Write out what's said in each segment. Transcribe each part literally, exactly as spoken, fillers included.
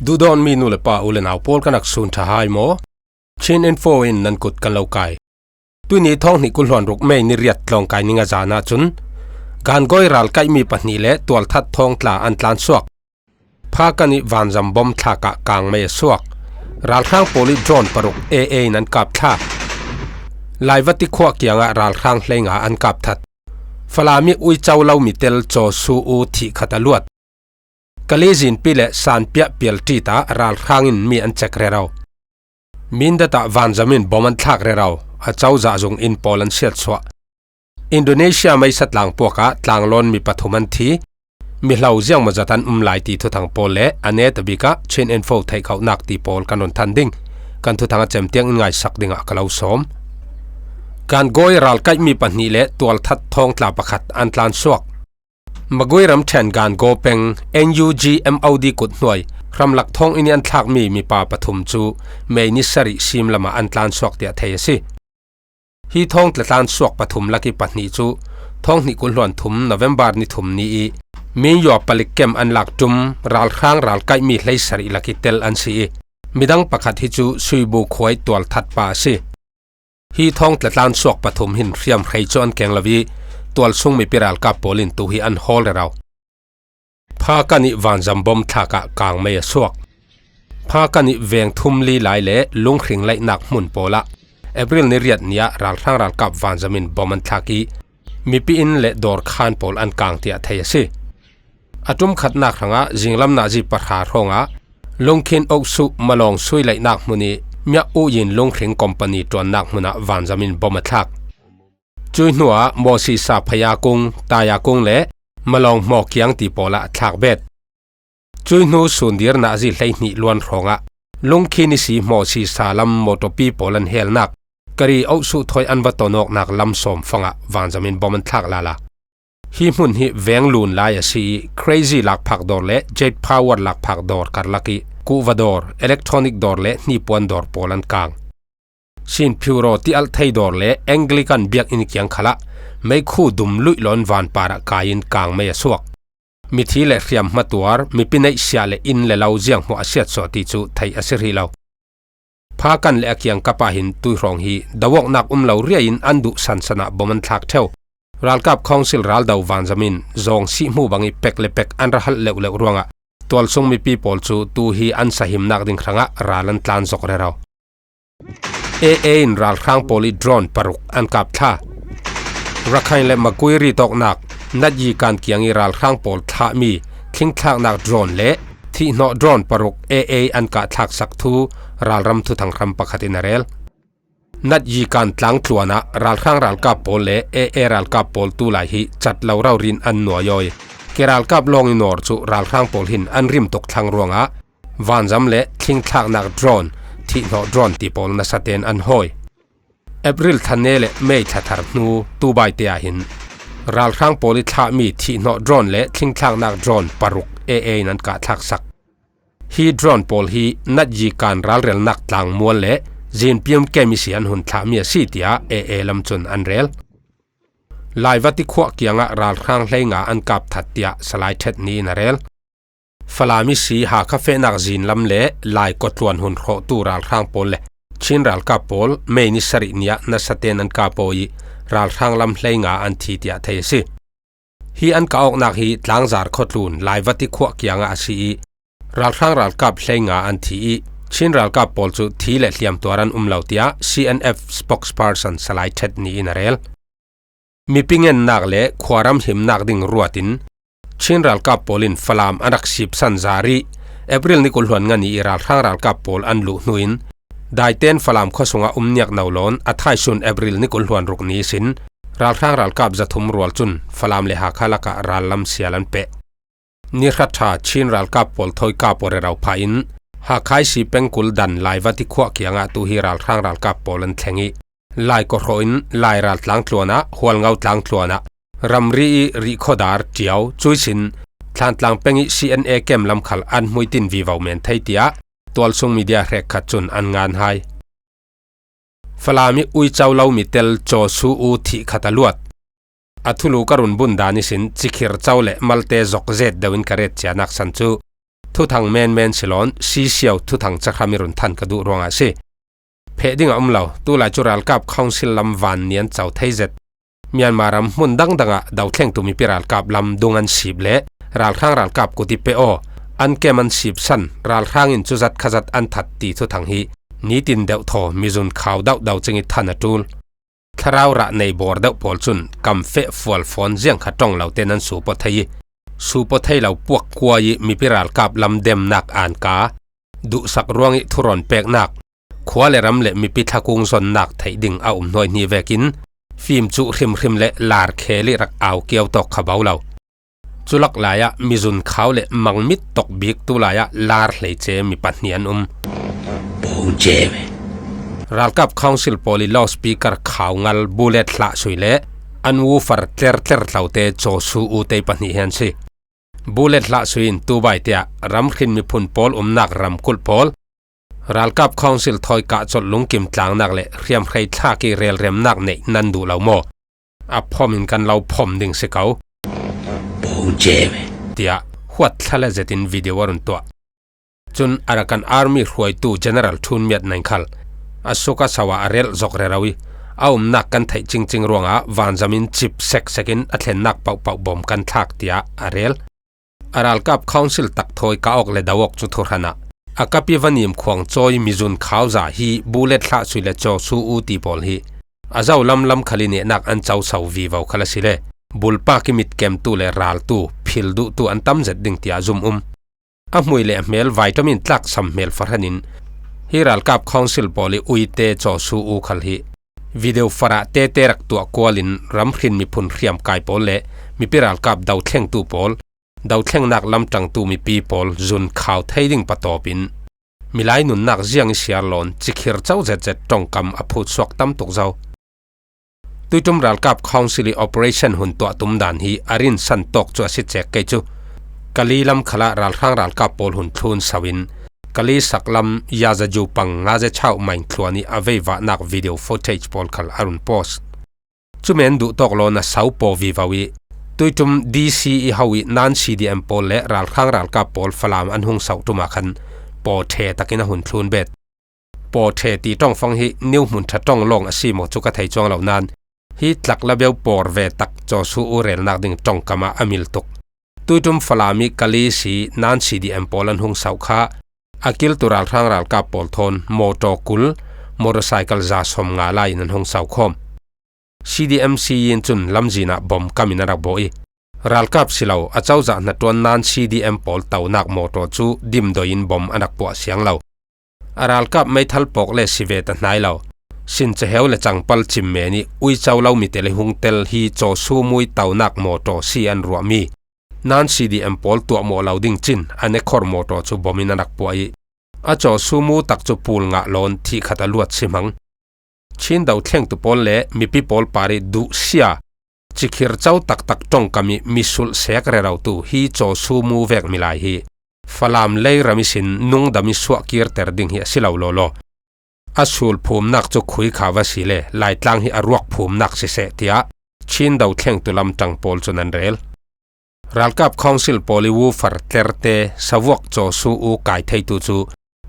Duhdawtmi nu le pa, u le nau pawl, ka rak sun ṭha hai maw? Chin Info in nan kut kan lo kai. Tuini thawng hnih kul hluan ruk May ni riat tlawngkai ni nga zan ah cun gangawi ralkaihmi pahnih le tualthat thawngtla an tlansuak. Phakan ih vanzam bom thlak ah kangmei a suak. Ralhrang pawl ih drone paruk A A in an kap thlak. Laivati khua kiangah ralhrang hleinga an kap that. Falam ih uico lo mi tel Caw Su U thih khat a luat. Kali Zinpi le Sanpiah Pialṭit ah ralhrang in mi an cek rero. Mindat ah vanzam in bom an thlak rero, a cozah zung inn pawl an siatsuah. Indonesia meisa tlangpuak ah tlanglawn mi pathum an thi. Mihlo ziangmawzat an um lai ti thuthang pawl le a netabik ah Chin Info theihkauhnak ti pawl kan run than ding. Kan thuthang a cem tiang in ngaisak dingah ka lo sawm. Gangawi ralkaihmi pahnih le tualthat thawngtla pakhat an tlansuak. Magway ramṭhen Gangaw peng N U G M O D kut hnuai hramlak thawng inn ih an thlakmi mipa pathum cu May ni sarih sim lamah an tlansuak tiah thei a si. Hi thawngtla tlansuak pathum lak ih pahnih cu thawng hnih kul hluan thum November ni thum ni ih Minyua palik kem an lak ṭum ralhrang ralkaihmi hleisarih lak ih tel an si ih midang pakhat hi cu Suibu khuai tualthat pa a si. Hi thawngtla tlansuak pathum hin hriamhrei cu an keng lo ih tualsung mipi ralkap pawl in tu hi an hawl rero. Phakan ih vanzam bom thlak ah kangmei a suak. Phakan ih veng thum li lai le lunghring laihnak hmun pawl ah April ni riat ni ah ralhrang ralkap vanzam in bom an thlak ih mipi inn le dawr khaan pawl an kang tiah thei a si. A ṭum khatnak hrangah zinglam nazi pahra hrawngah Lungkhin Oksuh Malawng sui laihnak hmun ih Miah Uyin lunghring company ṭuannak hmun ah vanzam in bom a thlak. Cuih hnuah Mawsisa Phayakung, Tayakung le Malawng Hmawkiang ti pawl ah a thlak bet. Cuih hnu sun dir nazi hleihnih luan hrawngah Lungkhin isi Mawsisa lam mawṭawpi pawl an helnak Kari Oksuh thawi an va ton awknak lam sawm fangah vanzam in bom an thlak lala. Hi hmun hi veng lun lai a si ih Crazy lakphak dawr le Jade Power lakphak dawr karlak ih kuhva dawr, electronic dawr le hnipuan dawr pawl an kang. Sinphuro tialhthei dawr le Anglican biakinn kiang khalah meikhu dum luihlawn vanpar ah kai in kangmei a suak. Mithi le hriam hmatuar, mipi neihsiah le inn le lo zianghmuah a siatsuah ti cu theih a si hrih lo. Phakan le a kiangkap ah hin tuihrawng hi do awknak um lo riai in an duh sansan ah bom an thlak ṭheu. Ralkap Council raldo vanzam in zawng sihmu bangih pek le pek an ra halh leuhleuh ruangah tualsung mipi pawl cu tu hi an sahimnak ding hrangah ral an tlan zok rero. A A in ralhrang pawl ih drone paruk an kap thla. Rakhine le Magway ritawknak Natyikan kiang ih ralhrang pawl thlahmi thlingthlaknak drone le thihhnawh drone paruk A A an kah thlaksak thu ralram thuthang hram pakhat in a rel. Natyikan tlangtluan ah ralhrang ralkap pawl le A A ralkap pawl tulai hi cat lo rori in an nuai aw ih, ke ralkap lawng ih nawr cu ralhrang pawl hin an rim tuk thlang ruangah vanzam le thlingthlaknak drone, thihhnawh drone ti pawl nasa tein an hawi. April thla ne le May thla thar hnu tubaite ah hin ralhrang pawl ih thlahmi thihhnawh drone le thlingthlaknak drone paruk A A in an kah thlaksak. Hi drone pawl hi Natyikan ralrelnak tlangmual le Zinpium kem ih si an hun thlahmi a si, tiah A A lam cun an rel. Laivati khuah kiangah ralhrang hleinga an kap that, tiah Salai Ṭhet Ni in a rel. Falam ih si Hakha fehnak zinlam le Lai kawtluan hun hrawhtu ralhrang pawl le Chin ralkap pawl May ni sarih ni ah nasa tein an kap aw ih ralhrang lam hleinga an thi, tiah thei a si. Hi an kah awknak hi Tlangzar khuatlun Laivati khuah kiangah a si ih, ralhrang ralkap hleinga an thi ih, Chin ralkap pawl cu thi le hliamtuar an um lo, tiah C N F spokesperson Salai Ṭhet Ni in a rel. Mipi ngennak le khuaram himnak ding ruat in Chin ralkap pawl in Falam an rak sipsan zar ih, April ni kul hluan nga ni ih ralhrang ralkap pawl an luh hnu in, daitein Falam khuasung ah um niak no lawn a thaisun April ni kul hluan ruk ni ihsin ralhrang ralkap zathum rual cun Falam le Hakha lakah rallam sial an peh. Ni hra ṭha Chin ralkap pawl thawi kap aw rero phah in Hakha ih si pengkul dan Laivati khuah kiangah tu hi ralhrang ralkap pawl an thleng ih, Lai kawhrawh in Lai ral tlangtluan ah, Hualngo tlangtluan ah, ramri ih rihkhawdar ṭiau, cuihsin Thlantlang peng ih C N A kem lam khal an hmuitin vivo men thei, tiah tualsung media hrekkhat cun an ngan hai. Falam ih uico lo mi tel Caw Su U thih khat a luat. A thulu ka run bun dan ihsin cikhir co le malte zok zet deuh in ka ret cianak san cu Thuthang menmen si lawn, sisiau thuthang chahram i run than ka duh ruangah si. Pheh ding a um lo, tulai chu ralkap council lam van nian chau thei zet. Myanmar ram hmun dangdangah dothlengtu mipi ralkap lam dung an sip leh ralhrang ralkap kut i pe aw, an kem an sip san, ralhrang in chu zat kha zat an that ti thuthang hi nitin deuhthaw mizun khau dauhdau cheng i than a tul. Thlarau rah nei bawr deuh pawl chun kam feh fual fawn ziang kha ṭawng lo ten an supaw thei i, supaw thei lo puak kuai i mipi ralkap lam demnak an ka duhsak ruang i thurawn peknak, khua le ram le mipi thlakung zonnak theih ding a um hnuai hni vekin fim chuh hrimhrim le lar khel i rak au kiau tawk kha bo lo. Chu lak lai ah mizun khau le mangmit tawk bik tu lai ah lar hleiche mi pahnih an um. Ralkap council pawl i loudspeaker khau ngal bullet hlah sui le an woofer tler tler tlo te Chaw Su U te pahnih hi an si. Bullet hlah sui in tu bai te ah ram hrin miphun pawl umnak ramkulh pawl, ralkap council thawi kah chawlh lungkim tlangnak le hriamhrei thlak i relremnak neih nan duh lo maw? A phawm in kan lo phawm ding si ko, tiah huat thla le zetin video a run tuah. Chun Arakan Army hruaitu General Thun Myat Naing khal a suk a sau ah a relh zawk rero i, a umnak kan theih chingching ruangah vanzam in chip seksek in a thlennak pauhpauh bawm kan thlak, tiah a rel. A ralkap council tak thawi kah awk le do awk chu thuhran ah a kap i va nim khuang chawi mizun khau za hi bullet hlah sui le Chaw Su U ti pawl hi a zo lamlam khal i nehnak an chau sau vivo khal a si le, bulpak i mitkemtu le raltu phil duhtu an tam zet ding tiah zum um. A hmui le a hmel vitamin tlak sam hmel fahran in hi ralkap council pawl i uite Chaw Su U khal hi video farah tete rak tuah kual in ram hrin miphun hriamkai pawl le mipi ralkap dothlengtu pawl, dothlengnak lamtangtu mipi pawl zun khau thei ding patawp in milai nunnak ziang i siar lawn chikhir chau zetzet ṭawngkam a phut suak tam tuk zo. Tuiṭum ralkap council i operation hun tuah tum dan hi a rinsan tawk chu a si chek kei chu. Kali lam khal ah ralhrang ralkap pawl hun thlun sau in Kali sak lam Yazaju pang Ngaze Chau Maing Thluan i a veivahnak video footage pawl khal a run post. Chu men duh tawk lawn a sau paw vivo i, Tuiṭum D C i ho i nan C D M pawl le ralhrang ralkap pawl Falam an hung sauh ṭum ah khan paw ṭhe takin a hun thlun bet. Paw ṭhe ti ṭawngfang hi new hmun ṭha ṭawng lawng a si maw chu ka thei chuang lo nan, hi tlak la beu pawr ve tak Chaw Su U relnak ding ṭawngkam ah a mil tuk. Tuiṭum Falam i Kali si nan C D M pawl an hung sauh kha a kiltu ralhrang ralkap pawl thawn mawtaw kul, motorcycle za sawm nga lai in an hung sau khawm. C D M C in cun lamzin ah bawm kam in a rak bawh i, ralkap si lo a cozah hnaṭuan nan C D M pawl tonak mawtaw cu dimdoi in bawm a rak puah siang lo. A ralkap meithal pawk le si ve ta hnai lo. Sin caheu le cangpal cim men i uico lo mi tel i hung tel hi Chaw Su Mu i tonak mawtaw si an ruahmi nan C D M pawl tuahmawh lo ding cin a nekhor mawtaw cu bawm in a rak puah i, a Chaw Su Mu tak cu pul ngah lawn thih khat a luat si hmang. Chin dothlengtu pawl le mipi pawl par i duhsia cikhir co taktak ṭongkam i misulh sek rerotu hi Chaw Su Mu vek milai hi Falam lei ram ihsin nungdam i suah kirter ding hi a si lo lawlaw. A sul phumnak cu khui kha va si le Laitlang hi a ruak phumnak siseh, tiah Chin dothlengtu lamtang pawl cun an rel. Ralkap Council pawl i woofer tlerte savuak Chaw Su U kai theitu cu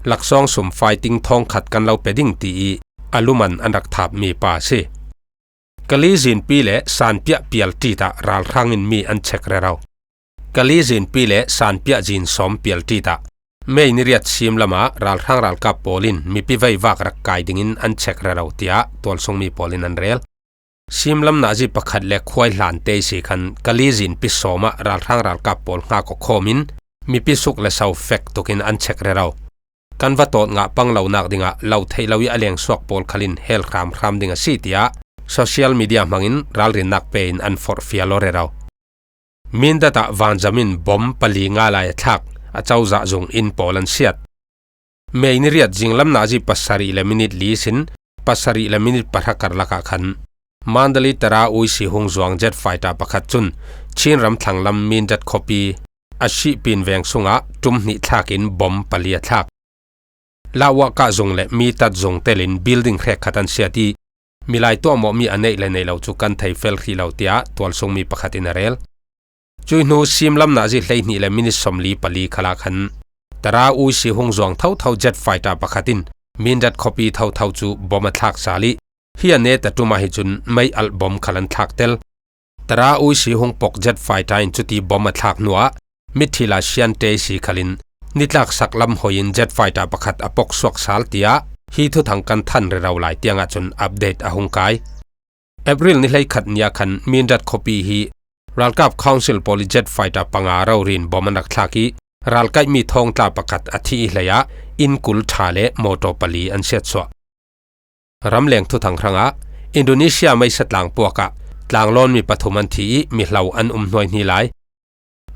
laksawng sum fighting thawng khat kan lo pe ding ti i a luman an rak thapmi pa a si. Kali zinpi le Sanpiah pialṭit ah ralhrang in mi an chek rero. Kali zinpi le Sanpiah zin sawm pialṭit ah May ni riat sim lamah ralhrang ralkap pawl in mipi veivak rak kai dingin an chek rero, tiah tualsungmi pawl in an rel. Simlam nazi pakhat le khuai hlan te si khan Kali zinpi sawm ah ralhrang ralkap pawl hngak awkhawm in mipi suk le sau fek tukin an chek rero. Kan va tawt ngah pang lonak dingah lo theih lo i a lengsuak pawl khalin hel hramhram ding a si, tiah social media hmangin ralrinnak pe in an forhfial aw rero. Mindat ah vanzam in bom pali nga lai a thlak, a cozah zung inn pawl an siat. May ni riat zinglam nazi pasarih le minit li sin pasarih le minit pahra karlak ah khan Mandalay Tara uisi hung zuang jet fighter pakhat cun Chin ram thlanglam Mindat khuapi a sihpin veng sungah ṭum hnih thlak in bom pali a thlak. Lauahkah zung le mitat zung telin building hrekkhat an siat i, milai tuahmawhmi a neih le neih lo cu kan thei fel hrih lo, tiah tualsungmi pakhat in a rel. Cui hnu simlam nazi hleihnih le minit sawmli pali khalah khan Tara Uisi hung zuang thotho jet fighter pakhat in Mindat khuapi thotho chu bom a thlak sal ih, hi a net a tum ahi cun mei alh bom khal an thlak tel. Tara Uisi hung pok jet fighter in cuti bom a thlak hnuah mitthil a sian Tesi khalin nitlak saklam hoihin jet fighter pakhat a pok suak sal, tiah hi thuthang kan than rero lai tiangah cun update a hung kai. April ni hleikhat ni ah khan Mindat khuapi hi ralkap council pawl ih jet fighter panga rori in bom an rak thlak ih, ralkaihmi thawngtla pakhat a thi ih, hleiah inn kul ṭha le mawtaw pali an siatsuah. Ramleng thuthang hrangah Indonesia meisa tlang puakah tlanglawn mi pathum an thi ih, mihlo an um hnuaihni lai.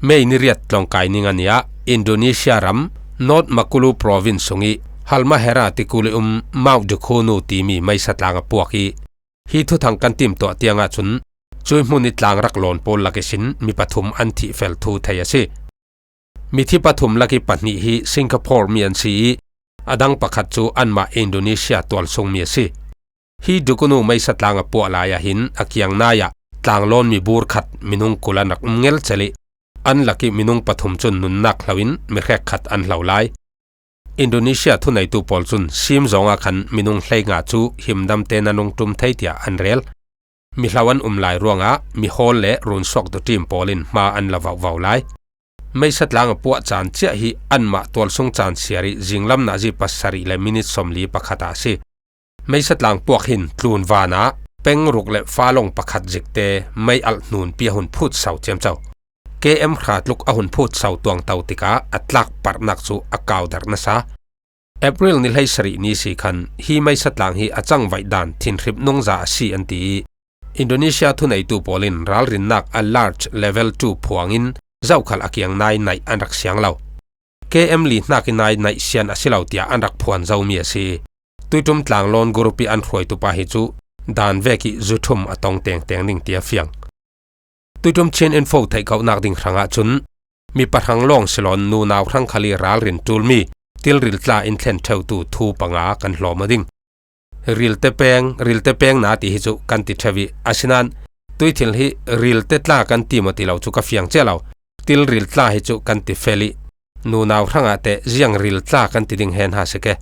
May ni riat tlawngkai ni nga ni ah Indonesia ram North Maluku Province sungih Halmahera tikul ih um Mount Dukunhu timi meisa tlang a puak ih, hi thuthang kan timtuah tiangah cun cuih hmun ih tlang rak lawn pawl lak ihsin mi pathum an thih fel thu thei a si. Mithi pathum lakih pahnih hi Singapore mi an si ih, a dang pakhat cu anmah Indonesia tualsungmi a si. Hi Dukunhu meisa tlang a puah lai ahhin a kiang nai ah tlanglawn mi bur khat minung kul an rak um ngelcel ih, an lakih minung pathum cun nunnak hlo in mi hrekkhat an hlo lai. Indonesia thuneitu pawl cun sim zawngah khan minung hleinga cu himdamte nan rung ṭum thei tiah an rel. Mihlo an um lai ruangah mihawl le runsuaktu ṭim pawl in hma an la vauhvau lai. Meisa tlang a puah caan ciah hi anmah tualsung caan siar ih zinglam nazi pasarih le minit sawmli pakhat ah a si. Meisa tlang puak hin tlunvan ah peng ruk le falong pakhat zikte mei alh hnunpi a hun phut sau ciamco. K M hra tluk a hun phut sau tuangto tikah a tlak parhnak cu a kaudarh nasa. April ni hleisarih ni si khan hi meisa tlang hi a cangvaih dan thinhrip nungza a si an ti ih, Indonesia thuneitu pawl in ralrinnak alert level two phuangin zokhal a kiang nai naih an rak siang lo. K M li hnak ih nai naih sian a si lo tiah an rak phuan zomi a si. Tuiṭum tlanglawn group ih an hruaitu pa hi cu dan vek ih zuthum a tong tengteng ding tiah fiang. Tuiṭum Chin Info theihkohnak ding hrangah cun mi pahrang lawng si loin nunau hrang khal ih ralrin ṭulmi tilril tla in thlen ṭheutu thu panga kan hlawm aw ding. Rilte peng, rilte peng na ti hi cu kan ti ṭheu ih, asinain tuithil hi rilte tla kan ti maw ti lo cu ka fiang cia lo. Tilril tla hi cu kan ti fel ih, nunau hrangah teh ziang ril tla kan ti ding hen ha si ke.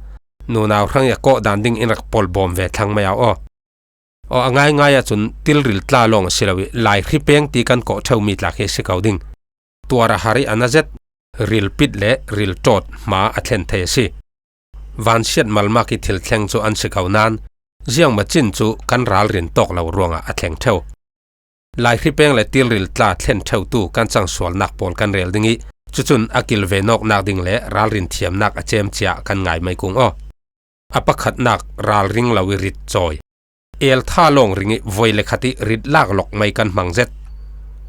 Nunau hrang ih a kawh dan ding in rak pawlbawm ve thlang mai aw. Aw, a ngaingai ahcun tilril tla lawng a si lo ih, laihri peng ti kan kawh ṭheumi tla khi a si ko ding. Tuar a har ih a na zet, rilpit le rilṭawt hma a thlen thei a si. Vansiat malmak ih thil thleng cu an si ko nain, ziangmacin cu kan ralrin tawk lo ruangah a thleng ṭheu. Laihri peng le tilril tla thlen ṭheutu kan cangsualnak pawl kan rel ding ih, cucun a kilven awknak ding le ralrin thiamnak a cem cia kan ngai mai kung aw. A pakhatnak ralring lo ih rit cawi. Eltha lawng ring ih voi le khat ih rit lak lawk mai kan hmang zet.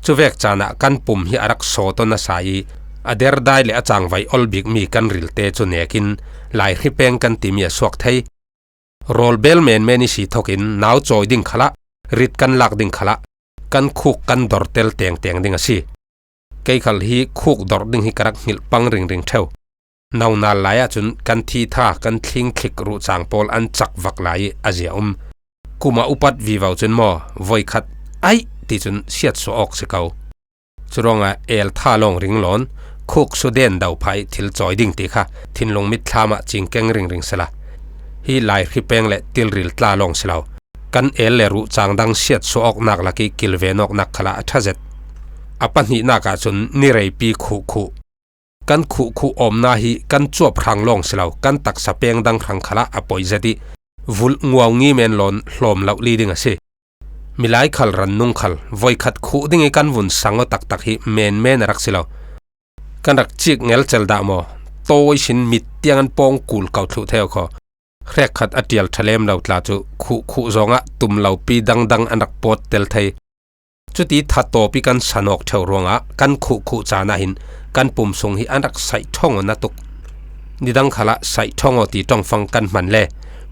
Cuvek caan ah kan pum hi a rak sawt aw nasa ih, a derdai le a cangvai olbikmi kan rilte cu nekin laihri peng kan timi a suak thei. Rawlbel menmen ih si thokin nau cawi ding khalah, rit kan lak ding khalah, kan khuk kan dor tel tengteng ding a si. Kei khal hi khuk dor ding hi ka rak hngilh pang ringring ṭheu. Nonal lai ahcun kan thitha, kan thlingthlik ruhcang pawl an cak vak lai ih a zia um. Kum a upat vivo cun maw, voikhat aih ti cun siatsuah awk si ko. Curuangah eltha lawng ring lawn, khuk suden do phah ih thil cawi ding ti kha thinlung mitthlam ah cingkeng ringring sehla, hi laihri peng le tilril tla lawng si lo, kan el le ruhcang dang siatsuah awknak lakih kilven awknak khalah a ṭha zet. A pahnihnak ahcun nireipi khuhkhuh. Kan khuhkhuh awmna hi kan cuap hrang lawng si lo, kan taksa peng dang hrang khalah a poih zet ih, vulh nguaungi men lawn hlawm loh li ding a si. Milai khal rannung khal voikhat khuh ding ih kan vun sang aw taktak hi menmen a rak si lo. Kan rak cik ngelcel dah maw? Tawi sin mit tiang an pawng kul ko thluh thei aw khaw. Hrekkhat a ṭial ṭha lem lo tla cu khuhkhuh zawngah tum lopi dangdang an rak pawt tel thei. Cuti thatawp ih kan san awk ṭheu ruangah kan khuhkhuh caan ah hin kan pum sung hi an rak saih ṭhawng aw na tuk. Nidang khalah saih ṭhawng aw ti ṭongfang kan hman le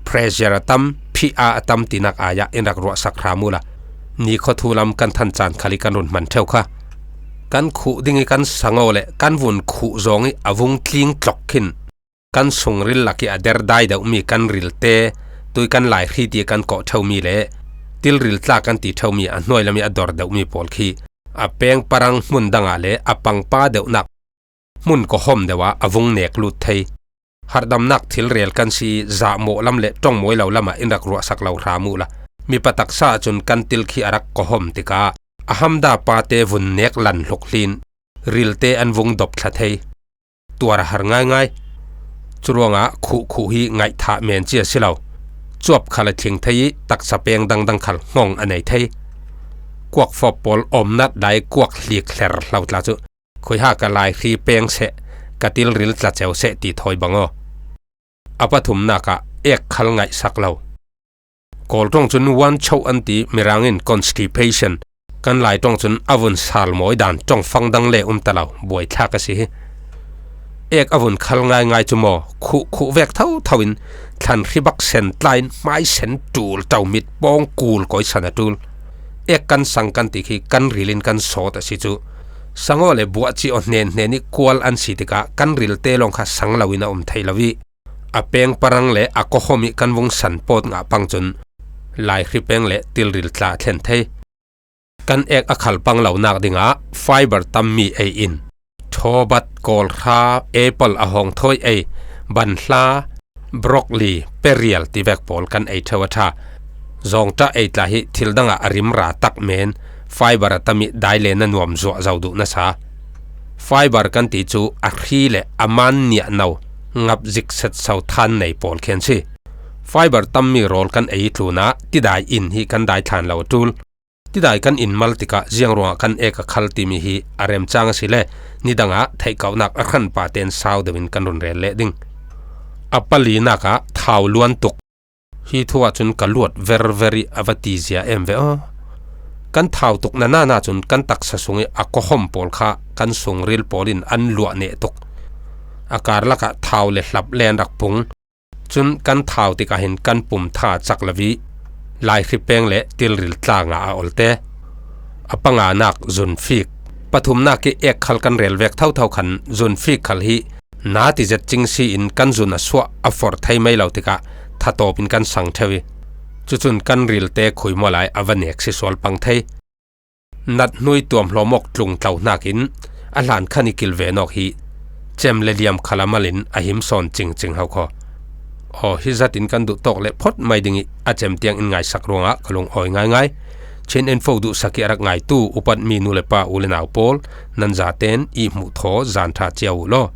pressure a tam, phih a a tam tinak ai ah in rak ruahsak hram uhla, nikhua thu lam kan than caan khal ih kan run hman ṭheu kha. Kan khuh ding ih kan sang aw le kan vun khuh zawng ih a vung tling tlok khin kan sungril lakih a derdai deuhmi kan rilte, tui kan laihri ti kan kawh ṭheumi le tilril tla kan ti ṭheumi a hnuai lam ih a dor deuhmi pawl khi a peng parang hmun dangah le a pangpa deuhnak Hmun kawhawm deuh ah a vung nek lut thei. Harhdamnak thilrel kan si i, zahmawh lam le ṭawngmawi lo lamah in rak ruahsak lo hram uhla, mipa taksa ahcun kan til khi a rak kawhawm tikah a hamda pate vun nek lan hluk hlin, rilte an vung dop thla thei. Tuar a har ngaingai. Curuangah khuhkhuh hi ngaihthah men cia si lo. Cuap khal a thling thei i taksa peng dangdang khal hngawng a nei thei. Kuak fawp pawl awmnat dai kuak hlik hler hlo tla cu khuiha ka laihri peng seh, ka tilril tla ceu seh ti thawi bang aw. A pathumnak ah ek khal ngaihsak lo. Kawl ṭawng cun wan choh an ti, Mirang in constipation. Kan Lai ṭawng cun a vun sal mawi dan ṭawng fang dang le um ta lo, buaithlak a si hi. Ek a vun khal ngaingai cu maw, khuh khuh vek thotho in thlan hri bak sen tla in hmai sen ṭul ṭau mit pawng kul kawi san a ṭul. Ek kan sang kan ti khi kan ril in kan sawt a si cu. Sangaw le buahci aw hnen hnen i kual an si tikah kan rilte lawng kha sang lo in a um thei lo i, a peng parang le a kawhawm i kan vung san pawt ngah pang cun laihri peng le tilril tla a thlen thei. Kan ek a khal pang lonak dingah fiber tammi ei in, ṭhawbat, kawlhra, apple a hawng thawi ei, banhla, broccoli, perial tivek pawl kan ei ṭheu a ṭha. Zawngṭah ei tla hi thil dangah a rimra tak men, fiber a tam i dai le na nuam zuah zo duh nasa. Fiber kan ti cu a hri le a man niahno, ngap zik set so than nei pawl khi an si. Fiber tammi rawl kan ei tlunah tidai in hi kan dai thlan lo a ṭul. Tidai kan in mal tikah ziang ruangah kan ek a khal timi hi a remcang a si le nidangah theihkauhnak a hran pate in sau deuh in kan run rel leh ding. A palinak ah thau luan tuk. Hi thu ahcun ka luat verver i a va ti zia em ve aw. Kan thau tuk nana cun kan taksa sung i a kawhawm pawl kha kan sungril pawl in an luah neh tuk. A karlak ah thau le hlap le an rak pung. Cun kan thau tikah hin kan pum tha cak lo i laihri peng le tilril tla ngah a olte. A panganak zunfik. Pathumnak i ek khal kan rel vek thotho khan zunfik khal hi na ti zet cing si in kan zun a suah a forh thei mai lo tikah thatawp in kan sang ṭheu i, cucun kan rilte khuimaw lai a va nek si sual pang thei. Nat hnui tuam hlawm awk tlung tlo hnakin a hlan khan i kilven awk hi cem le liam khal a mal in a him sawn cingcing ho kho. Aw, hi zat in kan duh tawk le phawt mai ding i a cem tiang in ngaisak ruangah ka lung awi ngaingai. Chin Info duhsak i a rak ngaitu upat mi nu le pa u le nau pawl nan zaten i hmuh thaw zan ṭha cia uh law.